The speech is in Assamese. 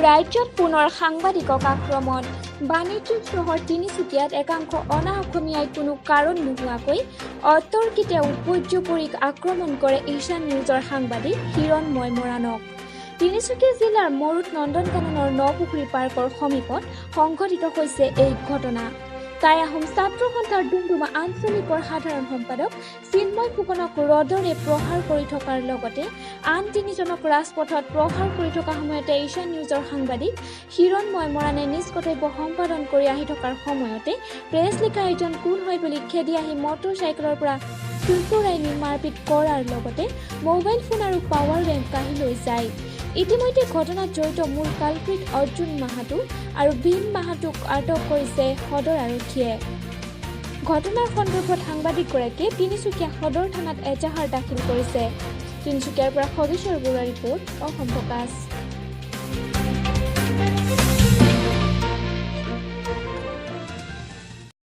ৰাজ্যত পুনৰ সাংবাদিকক আক্ৰমণ। বাণিজ্যিক চহৰ তিনিচুকীয়াত একাংশ অনা অসমীয়াই কোনো কাৰণ নোহোৱাকৈ অতৰ্কিতে উপৰ্যুপৰি আক্ৰমণ কৰে ঈশান নিউজৰ সাংবাদিক হিৰণময় মৰাণক। তিনিচুকীয়া জিলাৰ মৰুত নন্দনকাননৰ নপুখুৰী পাৰ্কৰ সমীপত সংঘটিত হৈছে এই ঘটনা। টাই আহোম ছাত্ৰ সন্থাৰ ডুমডুমা আঞ্চলিকৰ সাধাৰণ সম্পাদক চিন্ময় ফুকনক ৰডৰে প্ৰহাৰ কৰি থকাৰ লগতে আন তিনিজনক ৰাজপথত প্ৰহাৰ কৰি থকা সময়তে ঈশান নিউজৰ সাংবাদিক হিৰণময় মৰাণে নিজ কৰ্তব্য সম্পাদন কৰি আহি থকাৰ সময়তে প্ৰেছ লিখা এইজন কোন হয় বুলি খেদি আহি মটৰ চাইকেলৰ পৰা চোঁচৰাই নি মাৰপিট কৰাৰ লগতে মোবাইল ফোন আৰু পাৱাৰ বেংক কাঢ়ি লৈ যায়। ইতিমধ্যে ঘটনাত জড়িত মূল কালপ্ৰিট অৰ্জুন মাহাতো আৰু ভীম মাহাতোক আটক কৰিছে সদৰ আৰক্ষীয়ে। ঘটনাৰ সন্দৰ্ভত সাংবাদিকগৰাকীয়ে তিনিচুকীয়া সদৰ থানাত এজাহাৰ দাখিল কৰিছে। তিনিচুকীয়াৰ পৰা খগেশ্বৰ বৰুৱাৰ ৰিপৰ্ট, অসম ফ'কাছ।